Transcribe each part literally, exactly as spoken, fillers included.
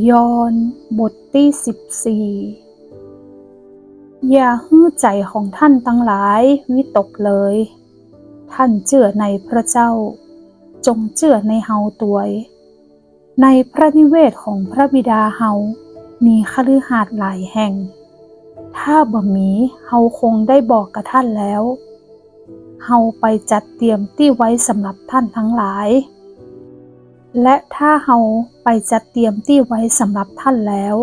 ยอห์นบทตี้สิบสี่ อย่าหื้อใจ๋ของต้านตังหลายวิตกเลย ต้านเจื้อในพระเจ้า จงเจื้อในเฮาตวย ในพระนิเวศของพระบิดาเฮามีคฤหาสน์หลายแห่ง ถ้าบ่มี เฮาคงได้บอกกับต้านแล้ว เฮาไปจัดเตรียมตี้ไว้สำหรับต้านตังหลาย และถ้าเฮาไปจัดเตรียมตี้ไว้สำหรับต้านแล้ว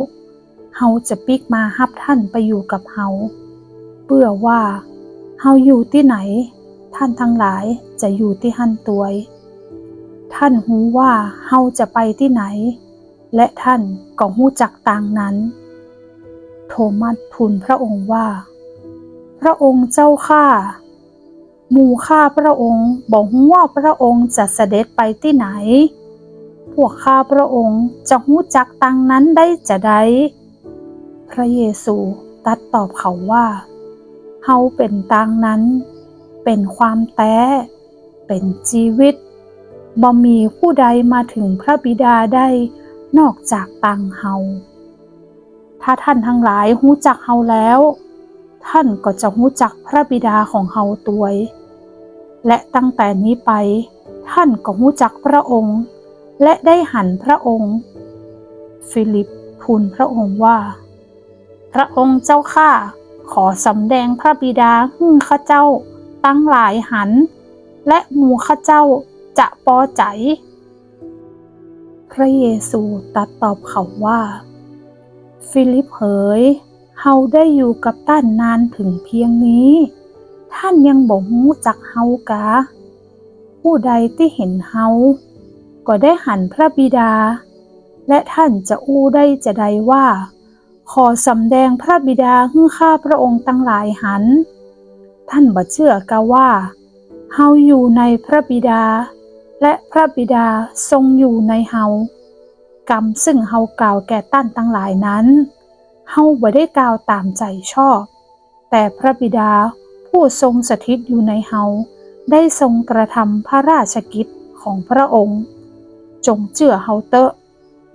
เฮาจะปิ๊กมาฮับต้านไปอยู่กับเฮา เปื้อว่าเฮาอยู่ตี้ไหน ต้านตังหลายจะอยู่ตี้หั้นตวย ต้านฮู้ว่าเฮาจะไปตี้ไหน และต้านก็ฮู้จักตางนั้น โทมัสทูลพระองค์ว่า พระองค์เจ้าข้า หมู่ข้าพระองค์บ่ฮู้ว่าพระองค์จะเสด็จไปตี้ไหน พวกข้าพระองค์จะฮู้จักตางนั้นได้จาใด พระเยซูตรัสตอบเขาว่า เฮาเป๋นตางนั้น เป๋นความแต๊ เป๋นจีวิต บ่มีผู้ใดมาถึงพระบิดาได้นอกจากตางเฮา ถ้าต้านตังหลายฮู้จักเฮาแล้ว ต้านก็จะฮู้จักพระบิดาของเฮาตวย และตั้งแต่นี้ไป ต้านก็ฮู้จักพระองค์ และได้หันพระองค์ ฟีลิปทูลพระองค์ว่า พระองค์เจ้าข้า ขอสำแดงพระบิดาหื้อข้าเจ้าตังหลายหัน และหมู่ข้าเจ้าจะปอใจ๋ พระเยซูตรัสตอบเขาว่า ฟีลิปเหย เฮาได้อยู่กับต้านนานเถิงเพียงนี้ ต้านยังบ่ฮู้จักเฮากา ผู้ใดตี้หันเฮา ก็ได้หันพระบิดา และต้านจะอู้ได้จาใดว่า ขอสำแดงพระบิดาหื้อข้าพระองค์ตังหลายหัน ต้านบ่เจื้อกาว่า เฮาอยู่ในพระบิดา และพระบิดาทรงอยู่ในเฮา กำซึ่งเฮากล่าวแก่ต้านตังหลายนั้น เฮาบ่ได้กล่าวต๋ามใจ๋ชอบ แต่พระบิดาผู้ทรงสถิตอยู่ในเฮา ได้ทรงกระทำพระราชกิจของพระองค์ จงเจื้อเฮาเต๊อะ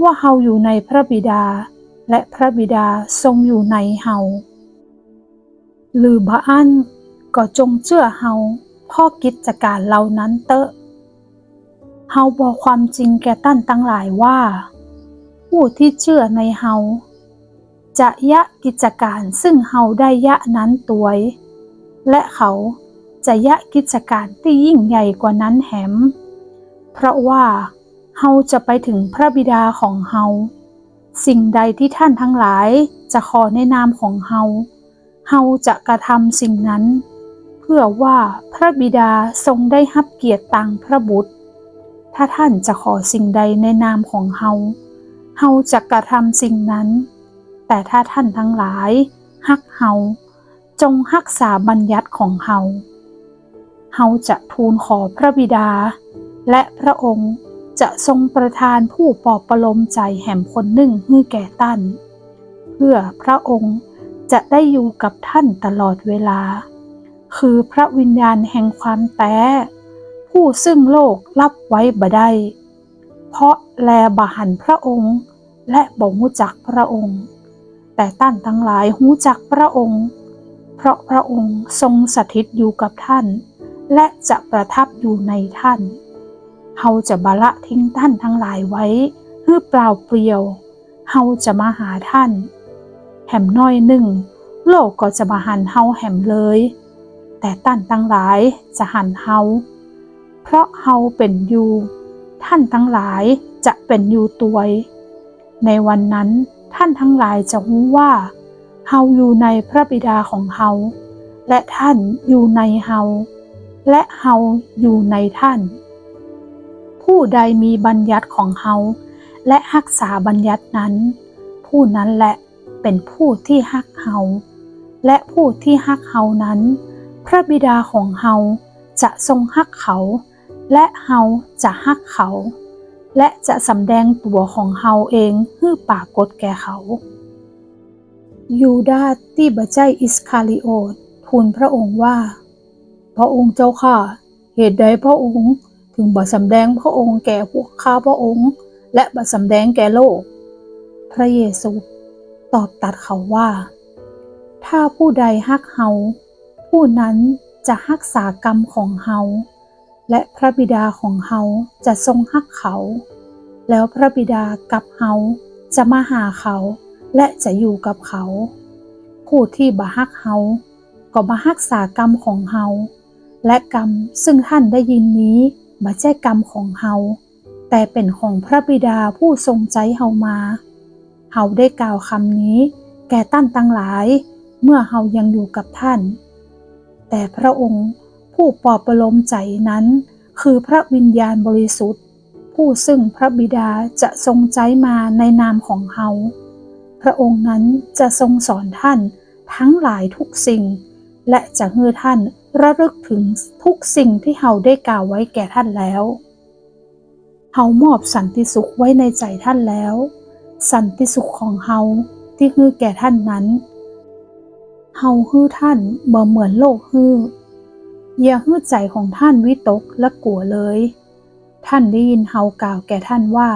ว่าเฮาอยู่ในพระบิดา และพระบิดาทรงอยู่ในเฮา หรือบ่อั้นก็จงเจื้อเฮาเพราะกิจก๋านเหล่านั้นเต๊อะ เฮาบอกความจริงแก่ต้านตังหลายว่า ผู้ตี้เจื้อในเฮา จะเยียะกิจก๋านซึ่งเฮาได้เยียะนั้นตวย และเขาจะเยียะกิจก๋านตี้ยิ่งใหญ่กว่านั้นแหม เพราะว่าเฮาจะไปเถิงพระบิดาของเฮา สิ่งใดตี้ต้านตังหลายจะขอในนามของเฮา เฮาจะกระทำสิ่งนั้น เพื่อว่าพระบิดาทรงได้ฮับเกียรติตางพระบุตร ถ้าต้านจะขอสิ่งใดในนามของเฮา เฮาจะกระทำสิ่งนั้น แต่ถ้าต้านตังหลายฮักเฮา จงฮักษาบัญญัติของเฮา เฮาจะทูลขอพระบิดา และพระองค์จะทรงประทานผู้ปลอบประโลมใจ๋แหมคนนึ่งหื้อแก่ต้าน เพื่อพระองค์จะได้อยู่กับต้านตลอดเวลา คือพระวิญญาณแห่งความแต๊ ผู้ซึ่งโลกฮับไว้บ่ได้ เพราะแลบ่หันพระองค์ และบ่ฮู้จักพระองค์ แต่ต้านตังหลายฮู้จักพระองค์ เพราะพระองค์ทรงสถิตอยู่กับต้าน และจะประทับอยู่ในต้าน เฮาจะบ่ละทิ้งต้านตังหลายไว้หื้อเปล่าเปลี่ยว เฮาจะมาหาต้าน แหมน้อยนึ่ง โลกก็จะบ่หันเฮาแหมเลย แต่ต้านตังหลายจะหันเฮา เพราะเฮาเป๋นอยู่ ต้านตังหลายจะเป๋นอยู่ตวย ในวันนั้นต้านตังหลายจะฮู้ว่า เฮาอยู่ในพระบิดาของเฮา และต้านอยู่ในเฮา และเฮาอยู่ในต้าน ผู้ใดมีบัญญัติของเฮา และฮักษาบัญญัตินั้น ผู้นั้นแหละเป๋นผู้ตี้ฮักเฮา และผู้ตี้ฮักเฮานั้น พระบิดาของเฮาจะทรงฮักเขา และเฮาจะฮักเขา และจะสำแดงตั๋วของเฮาเองหื้อปรากฏแก่เขา ยูดาสตี้บ่ใจ้อิสคาริโอท ทูลพระองค์ว่า พระองค์เจ้าข้า เหตุใดพระองค์เถิงบ่สำแดงพระองค์แก่พวกข้าพระองค์ และบ่สำแดงแก่โลก พระเยซูตอบตรัสเขาว่า ถ้าผู้ใดฮักเฮา ผู้นั้นจะฮักษากำของเฮา และพระบิดาของเฮาจะทรงฮักเขา แล้วพระบิดากับเฮาจะมาหาเขา และจะอยู่กับเขา ผู้ที่บ่ฮักเฮา ก็บ่ฮักษากำของเฮา และกำซึ่งท่านได้ยินนี้บ่ใจ้กำของเฮา แต่เป๋นของพระบิดาผู้ทรงใจ๊เฮามา เฮาได้กล่าวกำนี้แก่ต้านตังหลาย เมื่อเฮายังอยู่กับต้าน แต่พระองค์ผู้ปลอบประโลมใจ๋นั้น คือพระวิญญาณบริสุทธิ์ ผู้ซึ่งพระบิดาจะทรงใจ๊มาในนามของเฮา พระองค์นั้นจะทรงสอนต้านตังหลายทุกสิ่ง และจะหื้อต้านระลึกถึงทุกสิ่งที่เฮาได้กล่าวไว้แก่ต้านแล้ว เฮามอบสันติสุขไว้ในใจ๋ต้านแล้ว สันติสุขของเฮาที่หื้อแก่ต้านนั้น เฮาหื้อต้านบ่เหมือนโลกหื้อ อย่าหื้อใจ๋ของต้านวิตกและกั๋วเลย ต้านได้ยินเฮากล่าวแก่ต้านว่า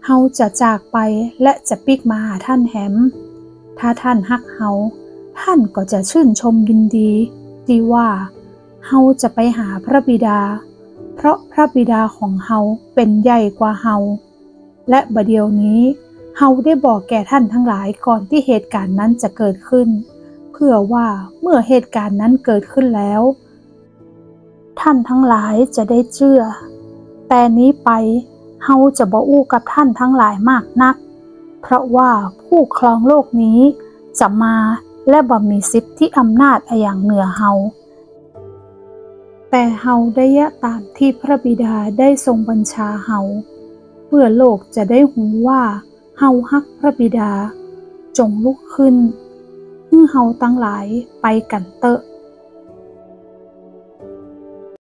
เฮาจะจากไปและจะปิ๊กมาหาต้านแหม ถ้าต้านฮักเฮา ต้านก็จะชื่นชมยินดีตี้ว่า เฮาจะไปหาพระบิดา เพราะพระบิดาของเฮาเป๋นใหญ่กว่าเฮา และบ่าเดี่ยวนี้เฮาได้บอกแก่ต้านตังหลายก่อนตี้เหตุก๋ารณ์นั้นจะเกิดขึ้น เพื่อว่าเมื่อเหตุก๋ารณ์นั้นเกิดขึ้นแล้ว ต้านตังหลายจะได้เจื้อ แต่นี้ไปเฮาจะบ่อู้กับต้านตังหลายมากนัก เพราะว่าผู้ครองโลกนี้จะมาและบ่มีสิทธิอำนาจอะหยังเหนือเฮา แต่เฮาได้เยียะต๋ามตี้พระบิดาได้ทรงบัญชาเฮา เพื่อโลกจะได้ฮู้ว่าเฮาฮักพระบิดา จงลุกขึ้น หื้อเฮาตังหลายไปกั๋นเต๊อะ